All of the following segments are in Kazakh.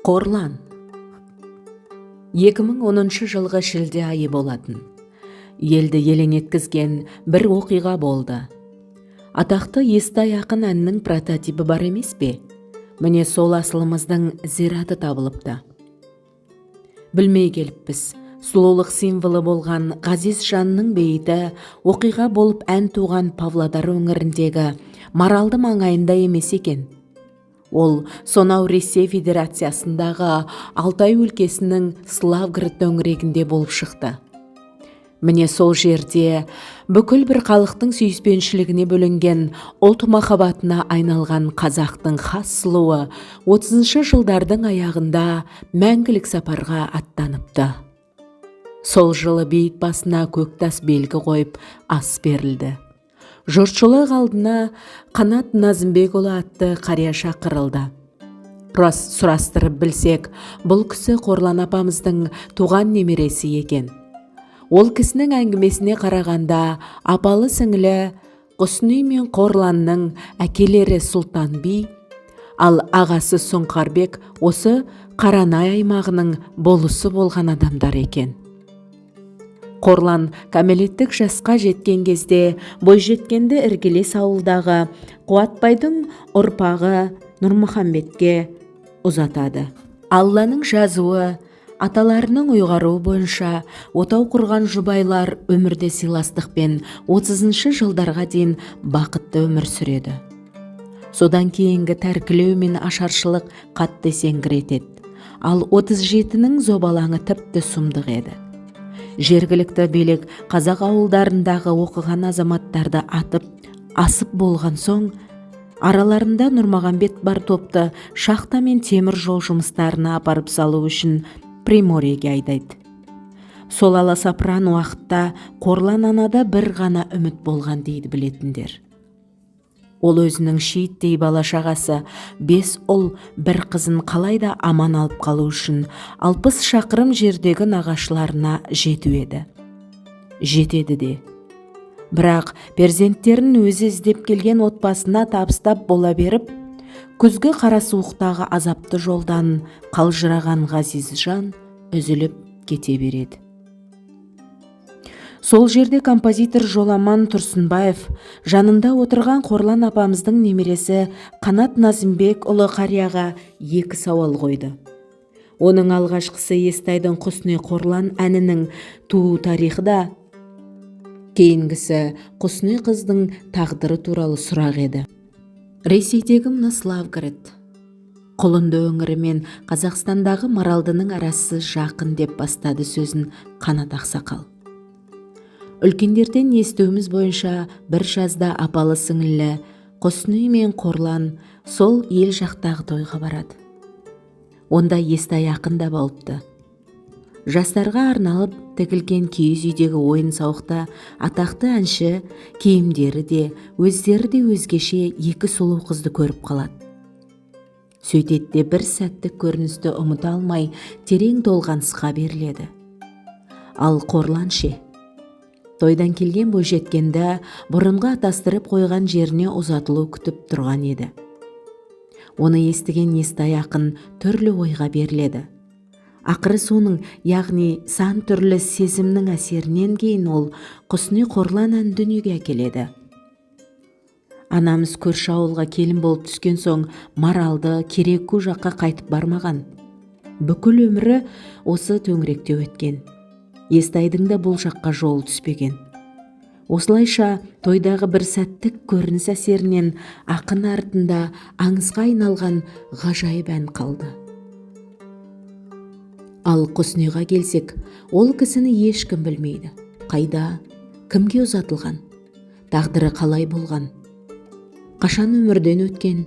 Қорлан. 2010 жылғы шілде айы болатын. Елді елең еткізген бір оқиға болды. Атақты Естай ақын әнінің прототипі бар емес пе? Міне, сол асылымыздың зираты табылыпты. Білмей келіппіз. Сұлулық символы болған ғазиз жанның бейіті оқиға болып ән туған Павлодар өңіріндегі Маралды маңайында емес екен. Ол сонау Ресей Федерациясындағы Алтай өлкесінің Славгород төңірегінде болып шықты. Міне, сол жерде бүкіл бір халықтың сүйіспеншілігіне бөленген, ұлт махаббатына айналған қазақтың хас сұлуы 30 жылдардың аяғында мәңгілік сапарға аттаныпты. Сол жылы бейіт басына көктас белгі қойып, ас берілді. Жұртшылық алдына Қанат Назымбекұлы атты қария шақырылды. Рас, сұрастырып білсек, бұл кісі Қорлан апамыздың туған немересі екен. Ол кісінің әңгімесіне қарағанда, апалы сіңлі Құсни мен Қорланның әкелері Сұлтан би, ал ағасы Сұңқарбек осы Қаранай аймағының болысы болған адамдар екен. Қорлан кәмелеттік жасқа жеткен кезде бойжеткенді іргелес ауылдағы Қуатбайдың ұрпағы Нұрмұхамбетке ұзатады. Алланың жазуы, аталарының ұйғаруы бойынша отау құрған жұбайлар өмірде сыйластықпен 30 жылдарға дейін бақытты өмір сүреді. Содан кейінгі тәркілеу мен ашаршылық қатты есеңгіретеді. Ал 37-нің зобалаңы тіпті сұмдық еді. Жергілікті билік қазақ ауылдарындағы оқыған азаматтарды атып асып болған соң, араларында Нұрмағамбет бар топты шахта мен темір жол жұмыстарына апарып салу үшін Приморьеге айдайды. Сол аласапыран уақытта Қорлан анада бір ғана үміт болған дейді білетіндер. Ол өзінің шиеттей бала шағасы, бес ұл, бір қызын қалайда аман алып қалу үшін 60 шақырым жердегі нағашыларына жету еді. Жетеді де. Бірақ перзенттерін өзі іздеп келген отбасына табыстап бола беріп, күзгі қара суықтағы азапты жолдан қалжыраған ғазиз жан үзіліп кете береді. Сол жерде композитор Жоламан Тұрсынбаев жанында отырған Қорлан апамыздың немересі Қанат Назымбекұлы қарияға екі сауал қойды. Оның алғашқысы Естайдың «Құсни Қорлан» әнінің туу тарихы да, кейінгісі Құсни қыздың тағдыры туралы сұрақ еді. Ресейдегі мына Славгород, Құлынды өңірі мен Қазақстандағы Маралдының арасы жақын, деп бастады сөзін Қанат ақсақал. Үлкендерден естуіміз бойынша, бір жазда апалы сіңілі Құсни мен Қорлан сол ел жақтағы тойға барады. Онда Естай ақын да болыпты. Жастарға арналып тігілген киіз үйдегі ойын сауықта атақты әнші киімдері де, өздері де өзгеше екі сұлу қызды көріп қалады. Сөйтеді де, бір сәттік көріністі ұмыта алмай, терең толғанысқа беріледі. Ал Қорлан ше? Тойдан келген бойжеткенді бұрынғы атастырып қойған жеріне ұзатылу күтіп тұрған еді. Оны естіген Естай ақын түрлі ойға беріледі. Ақыры соның, яғни сан түрлі сезімнің әсерінен кейін ол «Құсни Қорлан» әнін дүниеге әкеледі. Анамыз көрші ауылға келін болып түскен соң, Маралды, Кереку жаққа қайтып бармаған. Бүкіл өмірі осы төңіректе өткен. Естайдың да бұл жаққа жолы түспеген. Осылайша, тойдағы бір сәттік көрініс әсерінен ақын артында аңызға айналған ғажайып ән қалды. Ал Құсниға келсек, ол кісіні ешкім білмейді. Қайда, кімге ұзатылған, тағдыры қалай болған, қашан өмірден өткен?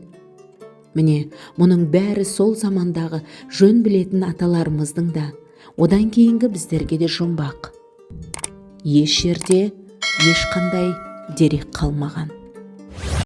Міне, мұның бәрі сол замандағы жөн білетін аталарымыздың да, одан кейінгі біздерге де жұмбақ. Еш жерде ешқандай дерек қалмаған.